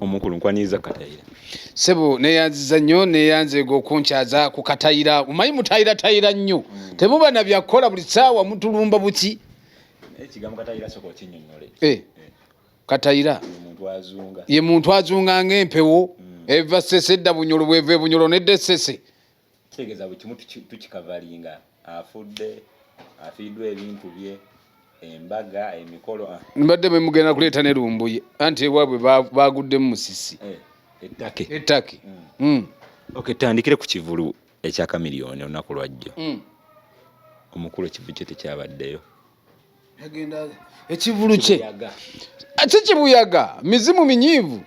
Omukulu, nkwaniriza Katayira. Sebo, neyanziza nnyo, neyanzeega okunkyaza ku Katayira. Omanyi mutayiratayira nnyo, temuba na byakukola, buli ssaawa mutulumba buki. Ekigambo Katayira soka okinnyonnyole. Eh, Katayira omuntu azunga. Ye muntu azunga ng'empewo eva Sese edda Bunyolo, bweva e Bunyolo nedda Essese. Kitegeeza buli kimu tukikavalinga, afudde, afiiddwa ebintu bye, embaga, emikolo, ah. Mbadde bwe mugenda kuleeta ne Lumbuye, anti ewaabwe baguddemu musisi. Eh, ettake. Ettake. Ok, tandikire ku kivulu ekya Kamiliyoni olunaku lwajjo. Omukulu, ekivulu kye tekyabaddeyo. Yagenda ekivulu kye si kibuyaga, mizimu minyiivu.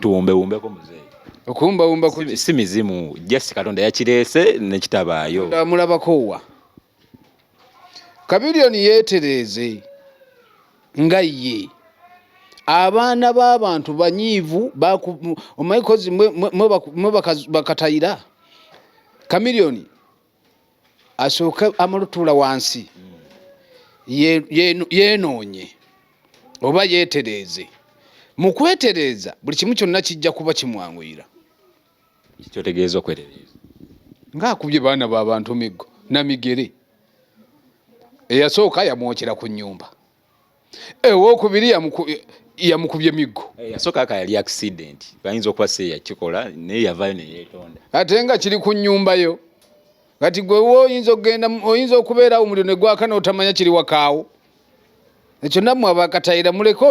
Tuwumbewumbeko, muzeeyi. Okuwumbawumba ku Si mizimu, just Katonda yakireese nekitabaayo. Mulabako wa Kamiliyoni yeetereeze nga ye abaana b'abantu banyiivu. Omanyi kozi mwe bakatayira, Kamiliyoni asooke amalutuula wansi, yeenoonye oba yeetereeze. Mu kwetereeza buli kimu kyonna kijja kuba kimwanguyira. Kikyotegeeza okwetereeza? Ng'akubye baana b'abantu miggo namigere. Eyasooka yamwokyera ku nnyumba, ewokubiri yamukubye miggo. Yasooka aka yali accident, bayinza okuba se yakikola, naye yavaayo neyeetonda. Ate nga kiri ku nnyumba yo, kati gwe oyinza okugenda, oyinza okubeerawo omuliro ne gwaka n'otamanya kiri wakaawo. Ekyo nammwe abakatayira muleke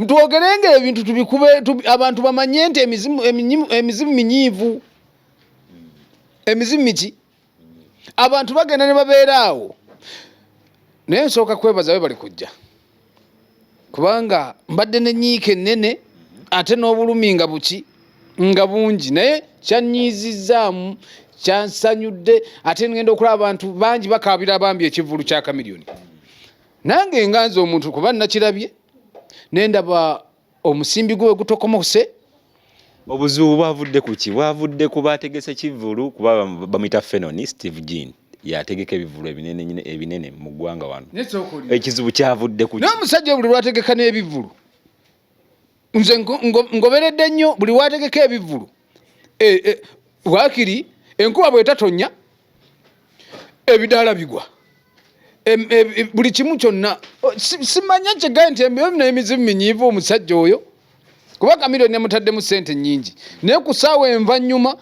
twogerenga ebintu tubikube, abantu bamanye nti emizimu minyiivu, emizimu miki. Abantu bagenda ne babeera awo. Naye nsooka kwebaza be bali kujja, kubanga mbadde nenyiika ennene ate n'obulumi nga buki nga bungi, naye kyanyiizizaamu, kyansanyudde. Ate ngenda okulaba abantu bangi bakaabira bambi ekivvulu kya Kamiliyoni. Nange nga nze omuntu, kuba nakirabye nendaba omusimbi gwe gutokomose. Obuzibu bwavudde ku ki? Bwavudde ku bategese kivvulu, kuba bamuyita Fenoni Steve Jean, yategeka ebivvulu ebinene ebinene mu ggwanga wano. Ekizibu kyavudde ku ki? Naye omusajja buli lwategeka n'ebivvulu, nze ngoberedde nnyo, buli lwategeka ebivvulu, waakiri enkuba bwetatonya ebidaala bigwa, buli kimu kyonna. Simanya kyegaye nti ebyo n'emizimu minyiivu omusajja oyo, kuba Kamiliyoni yamutaddemu sente nnyingi, naye ku ssaawa envannyuma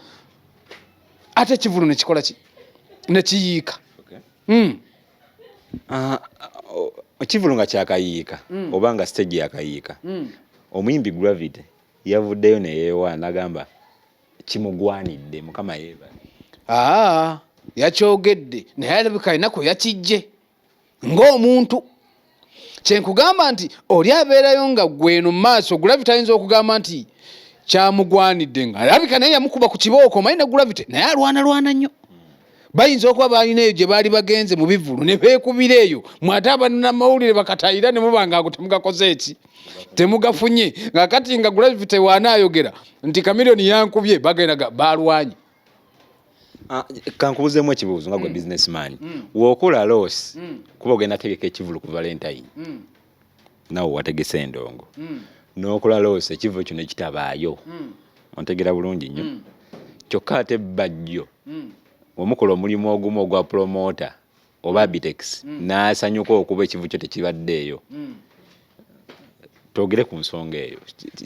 ate ekivulu nekikola ki, nekiyiika. Ah, ekivulu nga kyakayiika oba nga stage yakayiika, omuyimbi Gravity yavuddeyo neyeewa nagamba kimugwanidde, Mukama yeebale. Aa, yakyogedde, naye alabika alinaku yakijje ng'omuntu. Kyenkugamba nti oli abeerayo nga gweno mu maaso, Gravity ayinza okugamba nti kyamugwanidde, nga alabika naye yamukuba ku kibooko. Omanyi ne Gravity naye alwanalwana nnyo, bayinza okuba balina eyo gye baali bagenze mu bivulu ne beekubira eyo. Mwate abanamawulire bakatayira ne muba nga ago temugakoze eki, temugafunye, nga kati nga Gravity waanaayogera nti Kamiliyoni yankubye, bagenda balwanye. Ah, kankubuzeemu ekibuuzo nga gwe businessman. W'okola loss, kuba ogenda tegeka ekivulu ku Valentine, nawe wategese endongo, n'okola loss, ekivulu kino ekitabaayo, ontegera bulungi nnyo, kyokka ate Bajjo omukola omulimu ogumu ogwa promoter oba Abitex n'asanyuka okuba ekivu kyo tekibaddeeyo, twogere ku nsonga eyo.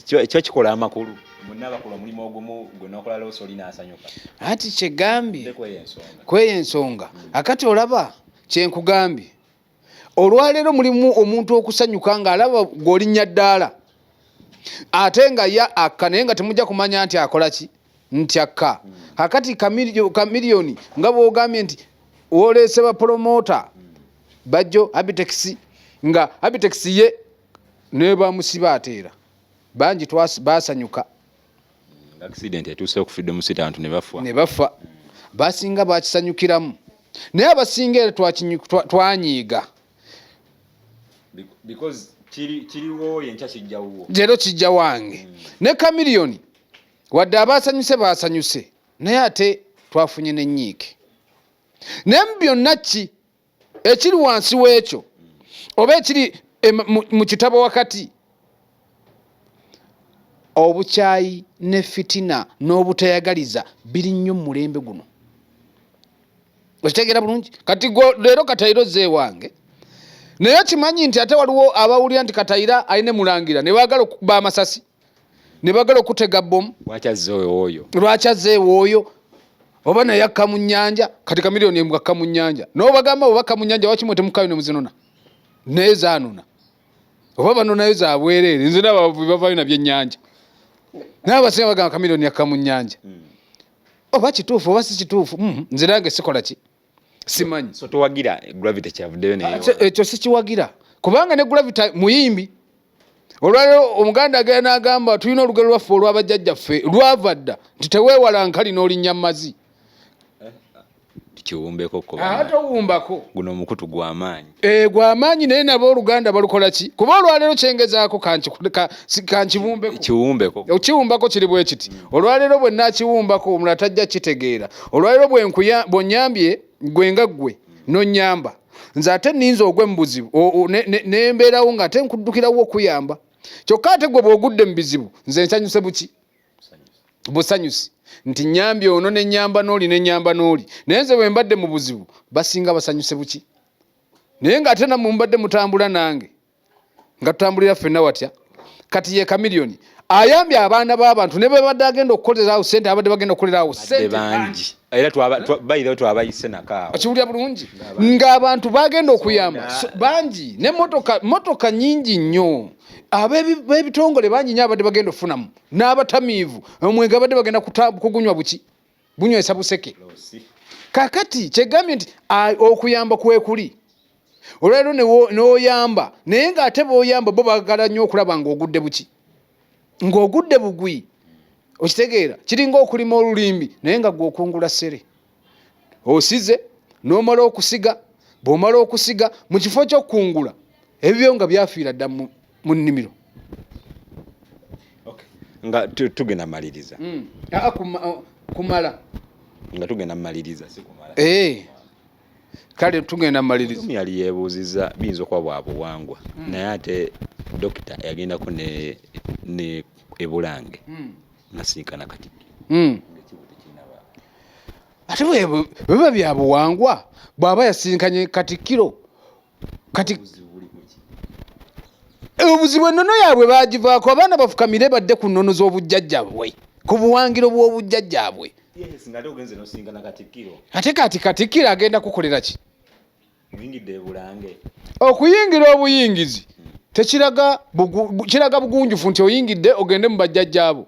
Kiba kikola amakulu munna bakola omulimu ogumu, gwe nokola loss, oli n'asanyuka? Ati kyegambye Kweyo ensonga. Kweyo ensonga. Akati olaba kyenkugambye, olwaleero mulimu omuntu okusanyuka ng'alaba gw'olinnya ddaala, ate nga ya akka, naye nga temujja kumanya nti akola ki, nti akka. Kakati Kamiliyoni nga bw'ogambye nti woleese ba promoter Bajjo, Abitex, nga Abitex ye nebamusiba, ate era bangi basanyuka. Accident etuuse okufidde musita, abantu ne bafa. Ne bafa, basinga bakisanyukiramu, naye abasinga era twanyiiga. Because kiriwo enkya kijjawuwo. Leero kijja wange. Ne Kamiliyoni wadde abasanyuse basanyuse, naye ate twafunye n'ennyiike. Naye mu byonna ki ekiri wansi w'ekyo oba ekiri mu kitabo wakati? Obukyayi ne fitina n'obutayagaliza biri nnyo mu mulembe guno. Okitegeera bulungi? Kati leero Katayira ozze ewange, naye okimanyi nti ate waliwo abawulira nti Katayira alina Mulangira ne baagala okukuba amasasi, ne baagala okutega bbomu. Lwaki azze ewooyo? Lwaki azze ewooyo? Oba naye akka mu nnyanja. Kati Kamiliyoni akka mu nnyanja, n'obagamba bwe bakka mu nnyanja lwaki mwe temukkayo ne muzinona? Naye zaanona oba banonayo za bwereere. Nze n'abavubi bavayo na byennyanja, naye abasinga bagamba Kamiliyoni akka mu nnyanja. Oba kituufu oba si kituufu, nze nange sikola ki, simanyi. So towagira Gravity kyavuddeyo naye? Ekyo sikiwagira, kubanga ne Gravity muyimbi. Olwaleero Omuganda agenda n'agamba, tulina olugero lwaffe olwabajjajjaffe lwava dda nti teweewala nkali n'olinnya mu mazzi. Tukiwumbeko. Ate owumbako. Guno omukutu gw'amaanyi. Eh, gw'amaanyi, naye nabo oluganda balukola ki? Kuba olwaleero kyengezaako kankibumbeko. Kiwumbeko. Okiwumbako kiri bwe kiti: olwaleero bwe naakiwumbako, omulala tajja kitegeera. Olwaleero bw'onyambye gwe nga ggwe n'onnyamba nze, ate nninza ogwe mu buzibu nembeerawo nga ate nkuddukirawo okuyamba. Kyokka ate gwe bw'ogudde mu bizibu, nze nsanyuse buki busanyusi nti nyambye ono, nenyamba n'oli, nenyamba n'oli, naye nze bwe mbadde mu buzibu basinga basanyuse buki? Naye ng'ate nammwe mubadde mutambula nange nga tutambulira ffenna watya. Kati ye Kamiliyoni ayambye abaana b'abantu ne bebadde agenda okukolerawo sente, abadde bagenda okukolerawo sente bangi era bayirawo twabayise nakaawo. Okiwulira bulungi ng'abantu bagenda okuyamba bangi ne motoka nyingi nnyo, ab'ebitongole bangi nnyo abadde bagenda okufunamu, n'abatamiivu omwenge abadde bagenda kugunywa buki bunywesa buseke. Kakati kyegambye nti okuyamba kwekuli olwaleero n'oyamba, naye ng'ate b'oyamba bo baagala nnyo okulaba ng'ogudde buki, ng'ogudde bugwi. Okitegeera? Kiringa okulima olulimbi naye nga gwe okungula ssere. Osize n'omala okusiga, bw'omala okusiga, mu kifo ky'okukungula ebibyo nga byafiira dda mu nnimiro. Nga tugenda maliriza. Kumala. Nga tugenda maliriza, si kumala. Eh. Kale tugenda maliriza. Yali yeebuuzizza, biyinza okuba bwa buwangwa, naye ate dokita yagendako ne ebulange nasinkana Katikkiro. Ate bwe biba bya buwangwa, bw'aba yasinkanye Katikkiro, kati obuzibu ennono yaabwe bagivaako. Abaana bafukamire badde ku nnono z'obujjajjabwe, ku buwangiro bw'obujjajjabwe. Ate kati Katikkiro agenda kukolera ki? Okuyingira obuyingizi tekiraga kiraga bugunjufu nti oyingidde ogende mu bajjajjaabo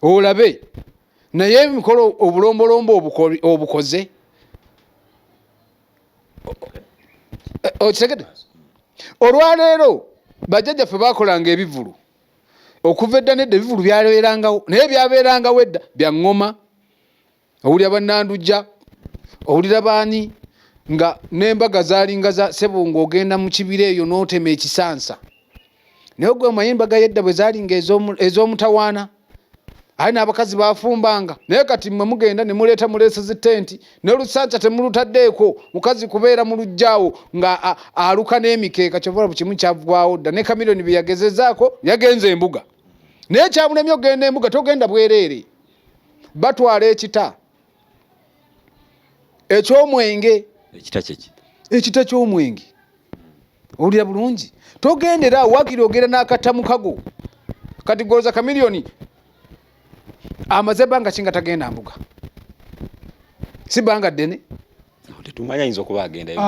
olabe, naye emikolo obulombolombo obukoze. Okitegedde? Olwaleero bajjajjaffe bakolanga ebivulu okuva edda nedda. Ebivulu byabeerangawo, naye byabeerangawo edda bya ŋŋoma. Owulira bannandujja, owulira baani, nga n'embaga zaalinga za sebo, ng'ogenda mu kibira eyo n'otema ekisansa. Naye gwe omanyi embaga y'edda bwe zaalinga ez'omutawaana, aye n'abakazi bafumbanga. Naye kati mmwe mugenda ne muleeta muleese zi tenti n'olusansa temulutaddeeko, mukazi kubeera mu luggyawo nga aluka n'emikeeka. Kyova buli kimu kyaggwawo dda. Ne Kamiliyoni bye yagezezaako, yagenze embuga, naye kyamulemye okugenda embuga. Togenda bwereere, batwala ekita eky'omwenge. Ekita kyeki? Ekita ky'omwenge. Owulira bulungi? Togendera wakiri ogenda n'akatamukago. Kati goza Kamiliyoni amaze ebbanga ki nga tagenda mbuga? Si bbanga ddene. Tetumanya, ayinza okuba agendayo.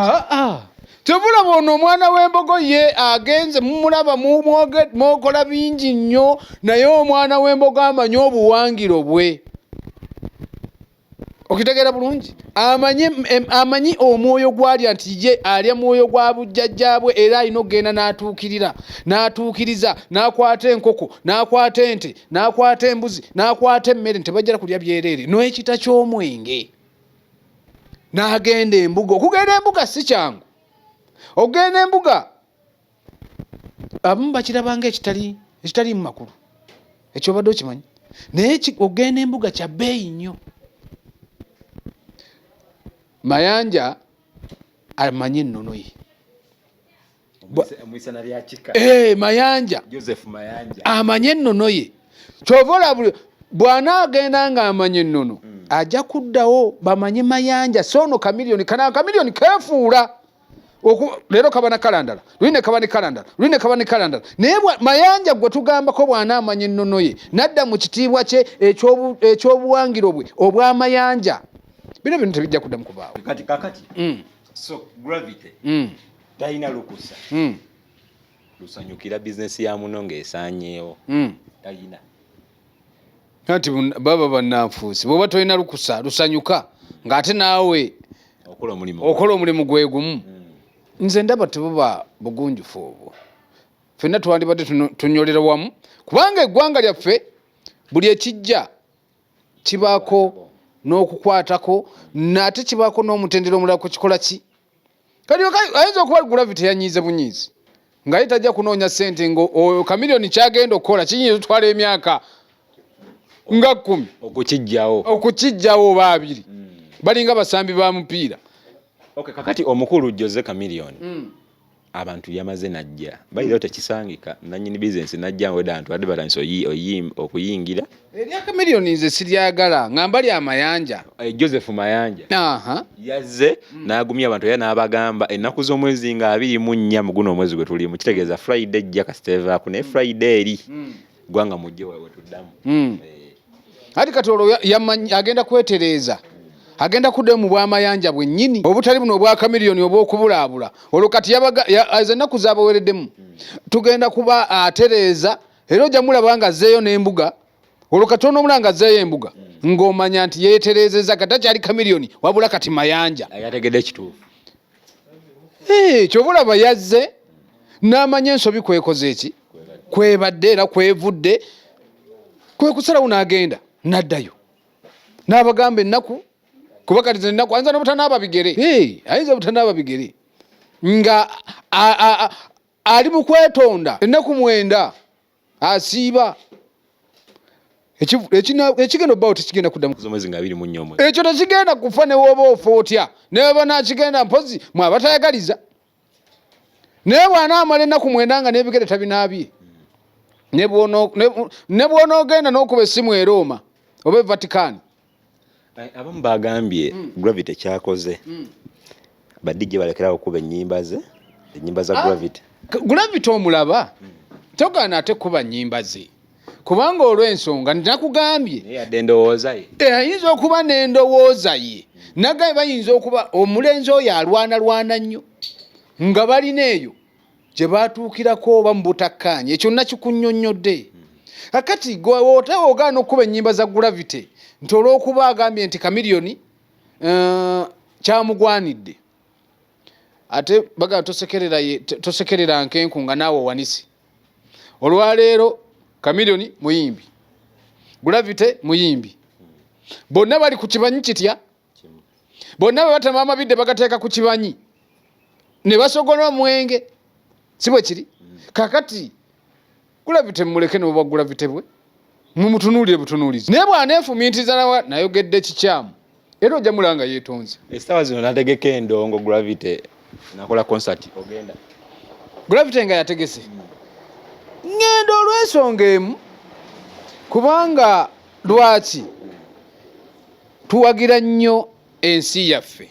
Tebulaba ono omwana w'embogo ye agenze, mumulaba mwokola bingi nnyo, naye omwana w'embogo amanyi obuwangiro bwe. Okitegeera bulungi? Amanyi omwoyo gwalya nti ye alya mwoyo gwa bujjajjaabwe, era alina okugenda n'atuukirira n'atuukiriza n'akwata enkoko, n'akwata ente, n'akwata embuzi, n'akwata emmere, nti tebajja kulya byereere n'ekita ky'omwenge n'agenda embuga. Okugenda embuga si kyangu. Okugenda embuga abamu bakirabanga ekitaliimu makulu. Ekyo obadde okimanyi? Naye okugenda embuga kya bbeeyi nnyo. Mayanja amanyi ennono ye. Mayanja amanyi ennono ye. Kyova olaba bw'anaagenda ng'amanya ennono ajja kuddawo bamanye Mayanja. So ono Chameleone, kana Chameleone keefuula leero kaba na kalandala, luli ne kaba ne kalandala, luli ne kaba ne kalandala. Naye Mayanja gwe tugambako bw'anaamanya ennono ye n'adda mu kitiibwa kye ekyobuwangiro bwe obw'amayanja, bino bintu tebijja kuddamu kubaawo. Kati kakati so Gravity talina lukusa lusanyukira bizinesi ya muno ng'esaanyeewo. Talina. Anti baba bannanfuusi, bw'oba tolina lukusa lusanyuka ng'ate naawe okola omulimu, okola omulimu gwe gumu. Nze ndaba tebuba bugunjufu obwo. Ffenna twandibadde tunyolera wamu, kubanga eggwanga lyaffe buli ekijja kibaako n'okukwatako, nate kibaako n'omutendera omulala kukikola ki. Kati ayinza okuba Gravity yanyiize bunyiizi nga ye tajja kunoonya ssente, nga oyo Chameleone kyagenda okukola kiyinza otwala emyaka nga 10 okukijjawo, okukijjawo oba 20. Balinga basambi ba mupiira. Okay, kakati omukulu Jose Chameleone abantu yamaze najja bayirayo, tekisangika nanyini bizinesi najja weda ntu adde batandise okuyingira. Erya Chameleone nze siryagala, ngamba lya Mayanja. Joseph Mayanja yazze n'agumya abantu era n'abagamba ennaku z'omwezi nga 24 mu guno omwezi gwe tulimu, kitegeeza Friday ejja kasiteevaako, naye Friday eri gwanga mujje we tuddamu. Ati kati olwo agenda kwetereeza, agenda kuddayo mu bwamayanja bwennyini obutali buno obwa Chameleone obw'okubulaabula. Olwo kati ezo ennaku zabawereddemu, tugenda kuba atereeza, era ojja mulaba nga azzeeyo n'embuga. Olwo kati onoomulaba nga azzeeyo embuga, ng'omanya nti yeetereezezza, kati takyali Chameleone wabula kati Mayanja. Yategedde ekituufu. Kyova olaba yazze n'amanya ensobi kwekoze eki kwebadde era kwevudde, kwe kusalawo n'agenda n'addayo n'abagamba ennaku, kuba kati zino ennaku ayinza n'obutanaaba bigere. Ayinza obutanaaba bigere nga ali mu kwetonda ennaku 9 asiiba. Ekigenda obbaawo tekigenda kuddamu. Z'omwezi nga 24 omwezi. Ekyo tekigenda kufa ne woba ofa otya, ne baba nakigenda mpozi mwe abatayagaliza. Naye bw'anaamala ennaku 9 nga n'ebigere tabinaabye, ne bw'onoogenda n'okuba essimu e Roma oba e Vatican. Abamu bagambye Gravity kyakoze, ba DJ balekerawo okuba ennyimba ze, ennyimba za Gravity. Gravity omulaba togaana ate kuba nnyimba ze, kubanga olw'ensonga nakugambye naye yadde endowooza ye. Ayinza okuba n'endowooza ye, nagaye bayinza okuba omulenzi oyo alwanalwana nnyo nga balina eyo gye batuukirako oba mu butakkaanya. Ekyo nakikunnyonnyodde. Kakati gwe ote ogaana okukuba ennyimba za Gravity nti olw'okuba agambye nti Chameleone kyamugwanidde, ate bagamba tosekerera nkenku nga naawe owanise. Olwaleero Chameleone muyimbi, Gravity muyimbi, bonna bali ku kibanyi kitya, bonna bwe batema amabidde bagateeka ku kibanyi ne basogola omwenge, si bwe kiri? Kakati Gravity mumuleke n'obwa Gravity bwe mumutunuulire butunuulizi, naye bw'aneefumiitiriza nawa nayogedde kikyamu, era ojja mulaba nga yeetonze. Essaawa zino nategeka endongo, Gravity nakola concert, ogenda? Gravity nga yategese, ŋŋenda olw'ensonga emu, kubanga lwaki tuwagira nnyo ensi yaffe,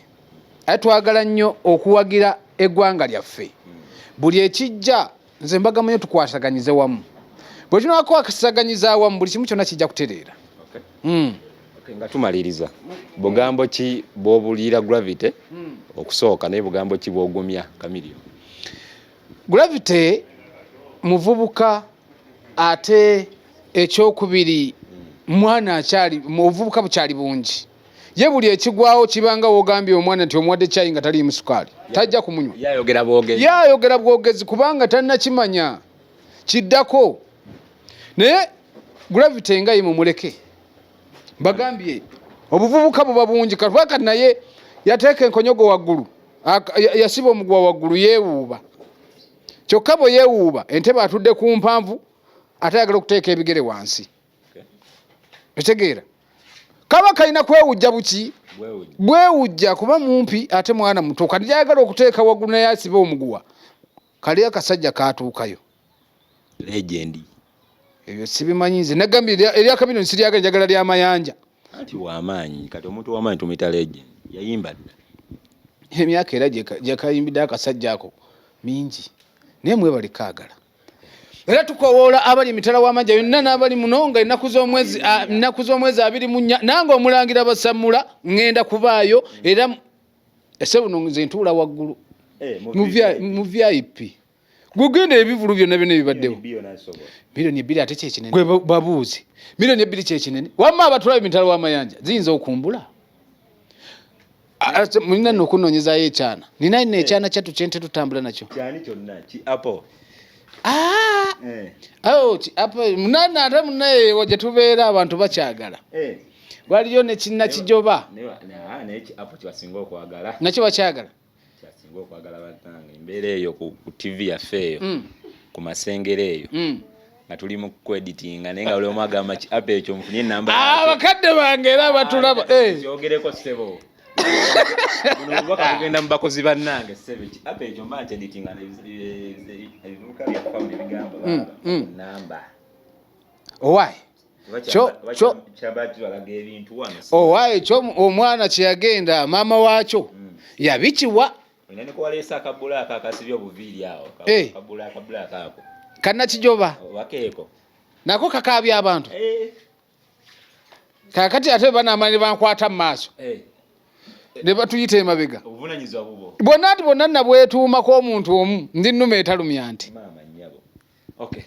ate twagala nnyo okuwagira eggwanga lyaffe. Buli ekijja nze mbagamba nnyo tukwataganyize wamu. Bwe tunakwataganyiza awamu, buli kimu kyonna kijja kutereera. Okay, nga tumaliriza, bugambo ki bw'obuulira Gravity okusooka, naye bugambo ki bw'ogumya Chameleone? Gravity muvubuka, ate ekyokubiri mwana akyali, obuvubuka bukyali bungi. Ye buli ekigwawo kibanga wogambye omwana nti omuwadde kyayi nga taliimu sukaali, tajja kumunywa. Yayogera bwogezi. Ye ayogera bwogezi kubanga tannakimanya kiddako. Naye Gravity nga ye mumuleke, mbagambye obuvubuka buba bungi. Kuba kati naye yateeka enkonyogo waggulu, yasiba omuguwa waggulu, yeewuuba. Kyokka bwe yeewuuba entebe atudde ku mpanvu, ate ayagala okuteeka ebigere wansi. Otegeera, kaba kalina kwewujja buki bwewujja, kuba mumpi ate mwana muto, kati gyayagala okuteeka waggulu naye asibe omuguwa. Kali akasajja katuukayo. Legend. Ebyo sibimanyi nze. Nagambye erya Chameleone siryagala, njagala lya Mayanja. Anti wamaanyi, kati omuntu wamaanyi tumuyita legend, yayimba dda. Emyaka era gyekayimbidde akasajja ako mingi, naye mwebale kaagala. Era tukowoola abali emitala w'amajja yonna n'abali muno nga ennaku z'omwezi ennaku z'omwezi 24, nange omulangira Basammula ŋŋenda kubaayo. Era ese buno nze ntuula waggulu mu VIP. Gugenda ebivulu byonna byonna ebibaddewo, 2 million ate kyekinene. Gwe babuuze, 2 million kyekinene? Wamma abatulaba emitala w'amayanja ziyinza okumbula. Mulina nno okunoonyezayo ekyana. Nina nno ekyana kyattu kyente tutambula nakyo. Kyani kyonna ki Apple? Ah! Oh, ki Apple munana, ate munaye gye tubeera abantu bakyagala. Waliyo ne kinna kijoba. Naye ki Apple kyebasinga okwagala. Nakyo bakyagala. Kyasinga okwagala bannange, embeera eyo ku TV yaffe eyo ku masengere eyo nga tuli mu kweditinga, naye nga buli omu agamba ki Apple ekyo nfunye enamba. Ah, bakadde bange era batulaba. Kyogereko ssebo, buno obubaka bugenda mu bakozi bannange. Ssebe, ki Apple ekyo mba nkyeditinga, ebivubuka byaffe ne bigamba namba. Owaaye, Kyaba kibalaga ebintu wano. Owaaye, kyo omwana kyeyagenda maama waakyo yabikiwa. Olina ne kuwaleesa akabulaaka akasibye obuviiri awo. Kabulaaka ako. Kannakijoba. Wakeeko. Nako kakaabya abantu. Kakati ate banaamala ne bankwata mu maaso ne batuyita emabega. Obuvunanyizibwa bubwo. Bonna nti bonna nabwetuumako omuntu omu, ndi nnume etalumya nti. Maama nnyabo, okay.